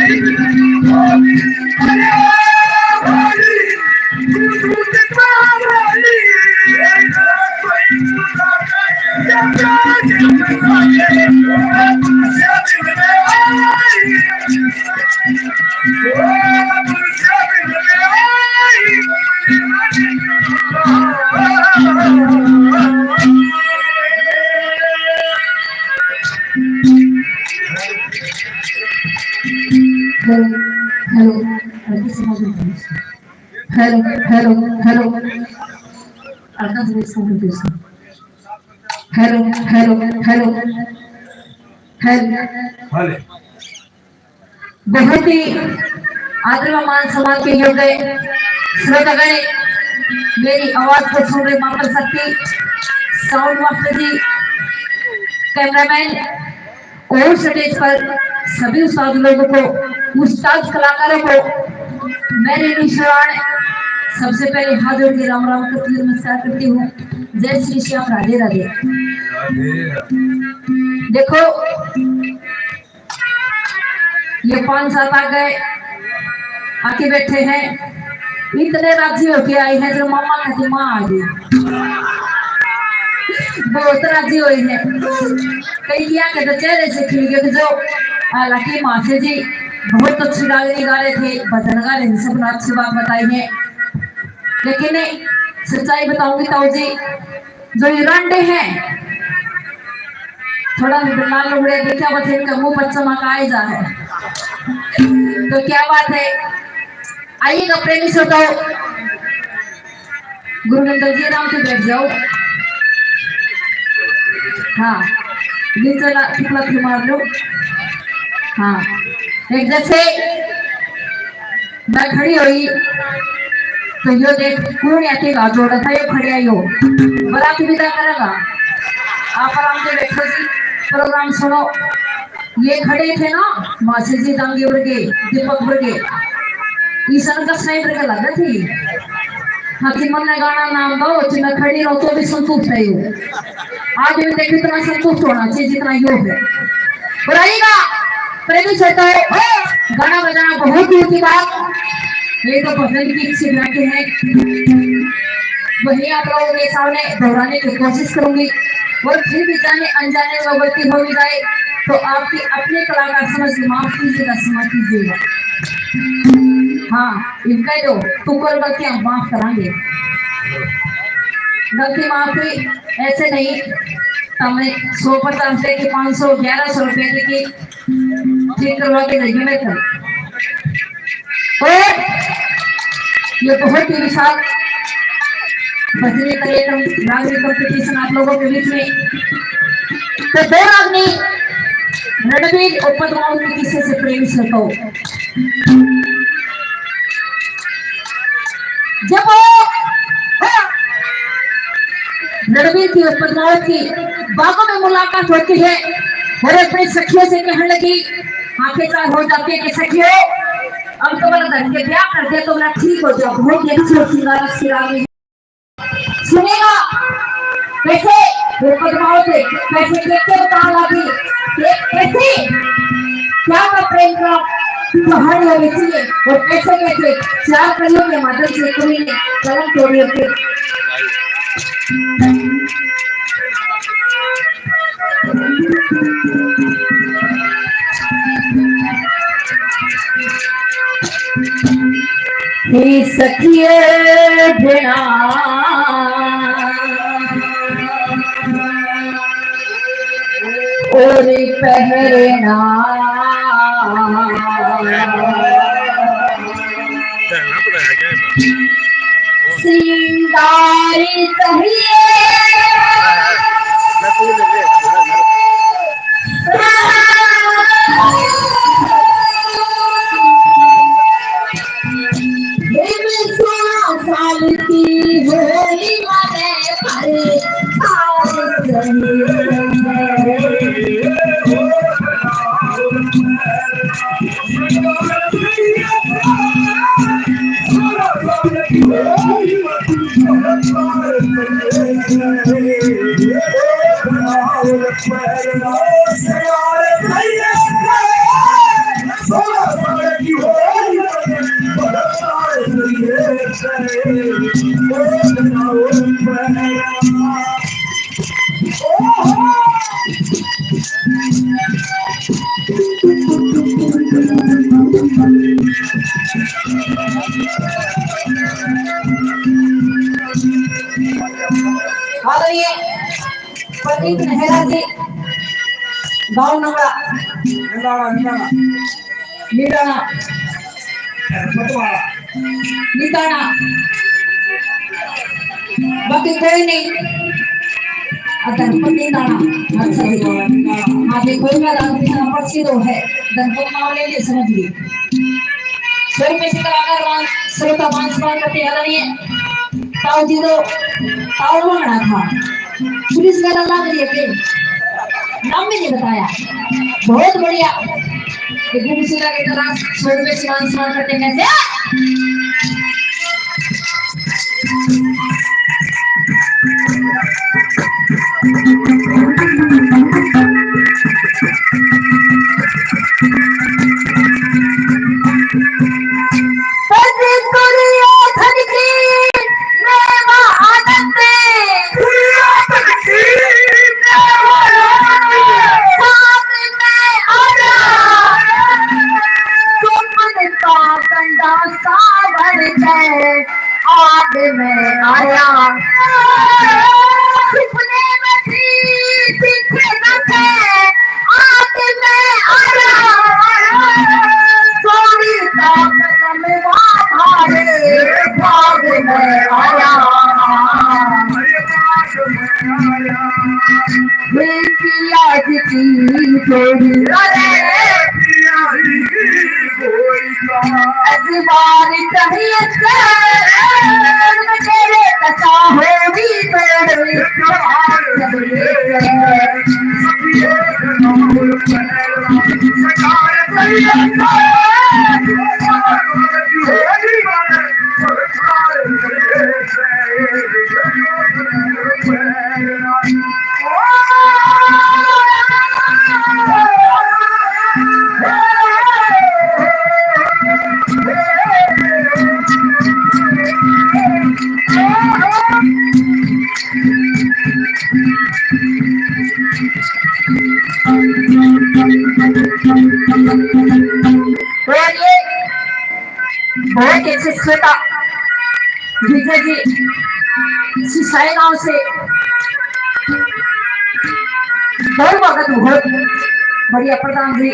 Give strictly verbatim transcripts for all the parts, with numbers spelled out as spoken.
Hello, hello, hello, hello, hello. Hello, hello, hello, hello. बहुत ही आदर व मान सम्मान के योग्य श्रोतागण, मेरी आवाज को सुन रहे मात्र शक्ति, साउंड मास्टर जी, कैमरामैन और स्टेज पर सभी उस्ताद लोगों को, उस्ताद कलाकारों को मैं रेणु शरण सबसे पहले हाथ जोड़ के राम राम करती हूँ, नमस्कार करती हूँ। जय श्री श्याम, राधे राधे। देखो, ये पांच सात आ गए, आके बैठे हैं, इतने राजी होके आए हैं जो मामा का तो माँ आ गई। बहुत राजी हुए हैं। कई किया के तो चेहरे से खिल गए जो, हालांकि माँ से जी बहुत अच्छी गाली गा रहे थे, भजन गा रहे थे, सबने अच्छी बात बताई है। लेकिन सच्चाई बताऊंगी ताऊ जी, जो ये रांडे हैं, थोड़ा भी लाल लुगड़े देखा बस इनका मुंह पर चमक आए जा है। तो क्या बात है, आइएगा प्रेमी श्रोताओं, गुरुनंदन जी आराम से बैठ जाओ। हाँ, नीचे ला, टिपला थी मार लो। हाँ, एक जैसे मैं खड़ी हुई तो यो देख कौन आके हाथ जोड़ा था, यो खड़िया यो बरात विदा करेगा। आप आराम से बैठो जी, प्रोग्राम सुनो। ये खड़े थे ना मासी जी दांगे वर्गे, दीपक वर्गे, ईशान का साइड वर्गे लगे थे। हाँ जी, मन ने गाना नाम दो, जी मैं खड़ी रहूं तो भी संतुष्ट है यो। आज भी देखो इतना संतुष्ट होना चाहिए जितना यो है। और आइएगा प्रेमी श्रोताओं, गाना बजाना बहुत दूर की बात, ये तो भजन की अच्छी बातें हैं, वही आप लोगों के सामने दोहराने की कोशिश करूंगी। और फिर भी जाने अनजाने में गलती हो भी जाए तो आपकी अपनी कलाकार समझ के माफ कीजिएगा, क्षमा कीजिएगा। हाँ, इनका जो टुकड़ गलतियां माफ करांगे, गलती माफ हुई, ऐसे नहीं। तमने सौ पचास दे के पाँच सौ, ग्यारह सौ रुपए दे के ठीक करवा के देंगे मेरे को। और ये बहुत ही विशाल भजनी कार्यक्रम, रागनी कंपटीशन आप लोगों के बीच में। तो दो रागनी रणबीर और पद्मावती किससे प्रेम से हो। जब वो रणबीर की और पद्मावत की बागों में मुलाकात होती है और अपने सखियों से कहने लगी, आंखें चार हो जाती है कि सखियों, अब तुम्हारा धन के ब्याह कर दिया तो मैं ठीक हो जाऊं। बहुत ही अच्छी और सिंगार सिंगार में सुनेगा कैसे वो पद्मावत कैसे देखते बताने लगी कि कैसे क्या का प्रेम का पहाड़ होने चाहिए और कैसे कैसे चार कलियों के माध्यम से कुड़ी ने कलम तोड़ी होती। हे सखिए भिड़ा और पहरना श्रृंगार कहिए। साल की होली मने पर आदरणीय प्रदीप नेहरा जी, गांव नंगड़ा, निंदाना, निंदाना। निंदाना, निंदाना। निंदाना। बाकी कोई नहीं। अ, धर्म पर निंदाना। अच्छा जी। हाँ, देखो, मैं रामकृष्ण प्रसिद्ध है। धर्म पर नाम ले ले, समझ लिए। फिर मैं इसी तरह अगर मान, श्रोता मान सम्मान करते आ रही है। ताऊ जी तो, ताऊ मांगना था। पुलिस वाला लाग रही है, नाम भी नहीं बताया। बहुत बढ़िया। ये गुमशुदा के तलाश छोड़ के सिवान सिवान करते कैसे? आग में आया। सपने में थी, दिखे न थे, आग में आया। चोरी का कलम हमारे भाग में आया। हे पिया जी की जोड़ी। अरे पिया जी की जोड़ी का। इस बार चाहिए से तेरे कसा होगी मेरे। बहुत ही अच्छे श्रोता विजय जी सिसाई गांव से। बहुत भगत, बहुत बढ़िया प्रधान जी,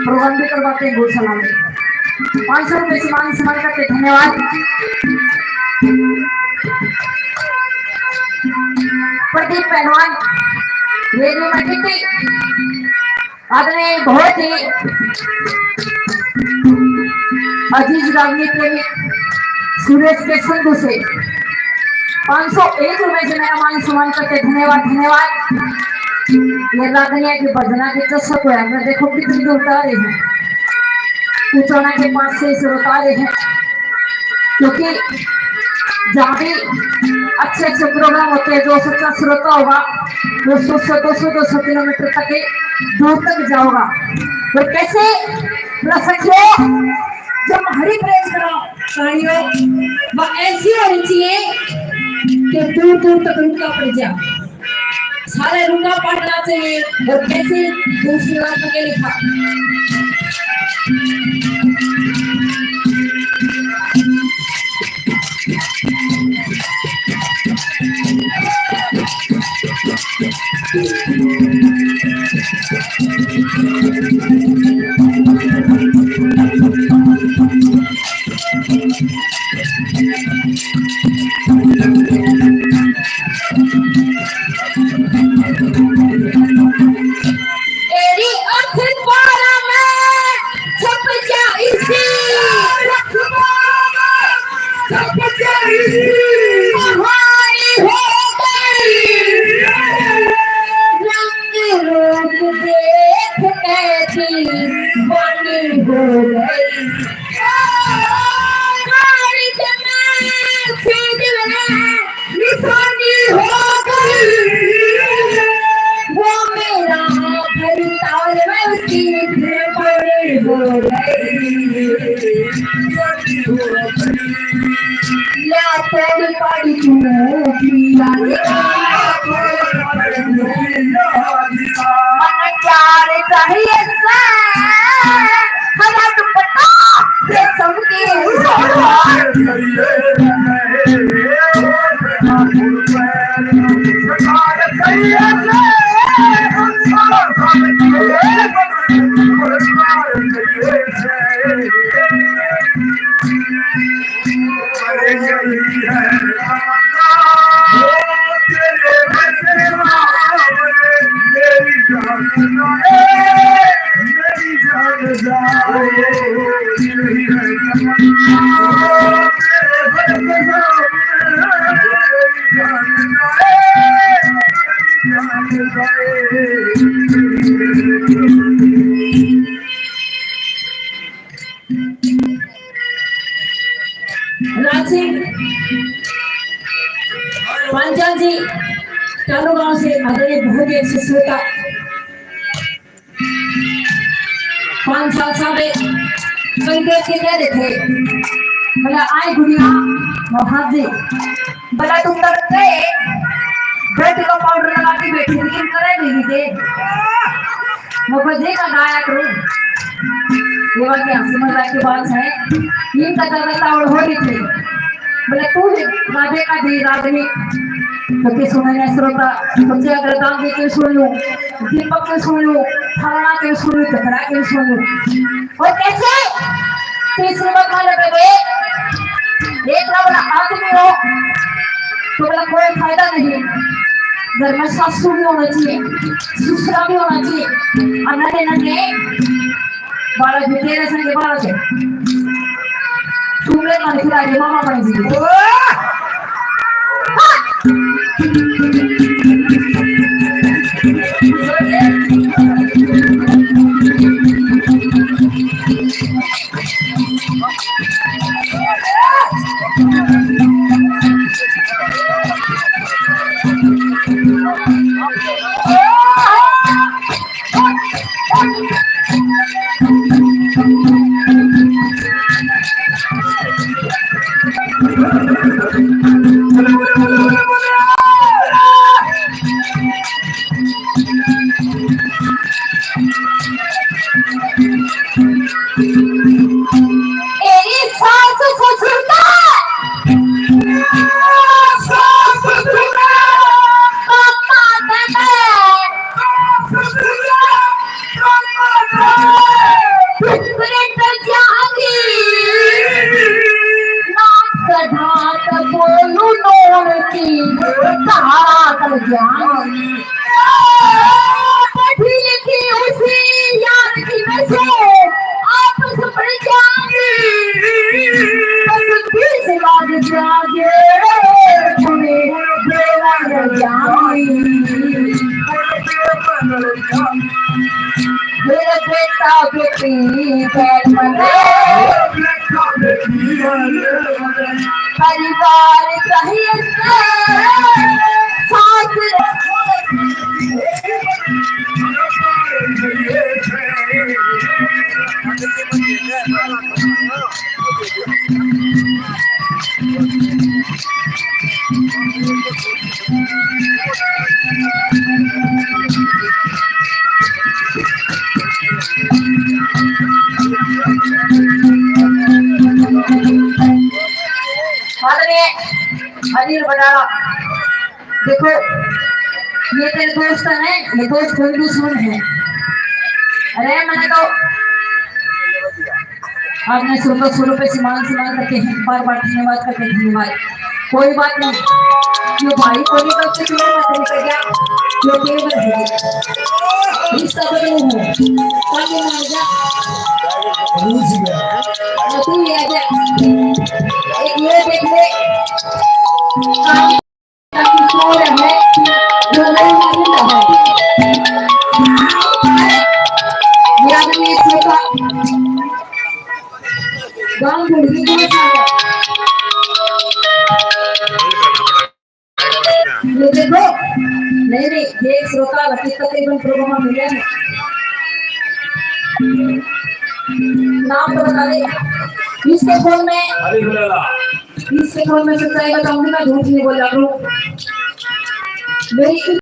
प्रोग्राम भी करवाते हैं, बहुत सलाम। पाँच सौ रुपए से मान सम्मान करते, धन्यवाद। प्रदीप पहलवान, रेडियो में कितनी आदरणीय बहुत ही अजीज रागनी प्रेमी सुरेश के संधू से पाँच सौ एक रुपए से मेरा मान सम्मान करते, धन्यवाद, धन्यवाद। ये रागनिया के भजना के चस्सक होया, मैं देखो कितनी दूर उतारे हैं, उचाना के पास से इसे उतारे हैं। क्योंकि जहाँ भी अच्छे अच्छे प्रोग्राम होते हैं, जो सच्चा श्रोता होगा वो सौ से दो सौ, दो सौ किलोमीटर तक ही दूर तक जाओगा। तो कैसे रसखियो जब हरि प्रेम करा कहानियों, वह ऐसी होनी चाहिए कि दूर दूर तक रुका पड़ जा। सारे रुका पड़ना चाहिए और कैसे दूसरी बात के लिखा। तेरी अखबार में छप जा इसी, अखबार में छप जा इसी, कहानी हो गई। रंग रूप देख के दीवानी हो गई। कहानी जमाल से दीवाना निशानी हो गई। वो मेरा घर ताल में उसकी फिर बड़ी हो गई। या तोड़ पड़ी तू पिया। मन प्यार चाहिए से हरा दुपट्टा। राज सिंह पांचाल जी, टांडो गांव से आदरणीय, बहुत ही अच्छे श्रोता। पांच साल साबे संकेत के कह रहे थे, बोला, "आए गुड़िया, हाँ जी।" बोला, "तुम तक गए, बेटी का पाउडर लगा के बैठी थी, तुम करे नहीं थे।" मैं कोई देखा गाया करूँ, ये बात क्या समझ की बात है? इनका ज्यादा तावड़ हो रही थी। बोले, "तू राधे का धीर आदमी।" तो के सुने ने श्रोता, तो के अग्रदान के के सुन लूं, दीपक के सुन लूं, फलाना के सुन लूं, झगड़ा के सुन लूं। और कैसे? तीसरी बात मान लेते थे, एक ना बोला आदमी हो, तो बोला कोई फायदा नहीं। घर में सासू भी होना चाहिए, ससुरा भी होना चाहिए। और नन्हे नन्हे बालक भी तेरे संगे बालक है। तू मेरे मन खिला के मामा बन जी। मेरी सास ससुर का, सास ससुर का, पापा का, सास ससुर का, पापा का, टुकड़े कर जाऊंगी। नाक का धात बोलू नोन की, कहा कर जाऊंगी। पढ़ी लिखी उसी यार की में से आप सपने जागे, बस बीस लाख जागे, तुम्हें बेवार जागे, मेरे बेटा बेटी बैठ मने। परिवार सहित सास आदरणीय अनिल बंडाला, देखो, ये तेरे दोस्त हैं, ये दोस्त कोई दुश्मन है। अरे, मैंने तो आपने शुरू, शुरू पे सम्मान, सम्मान करके हैं, बार बार धन्यवाद करके धन्यवाद। कोई बात नहीं, ये भाई को भी कब से तुम्हें पता नहीं गया, ये केवल है। रिश्ता बदलू हूँ, कल ये मर जा। और तू ये आ जा। एक ये देख ले। काम ताकि सो रहे, जो नहीं मालूम है। ये आदमी श्रोता गांव ढूंढने के लिए जा रहा है। ये देखो, नहीं, नहीं, ये श्रोता हकीकत एकदम प्रोग्राम मिले हैं। नाम तो बता दे। इसके फोन में, इसके फोन में सच्चाई बताऊंगी, मैं झूठ नहीं बोला करूँ। मेरी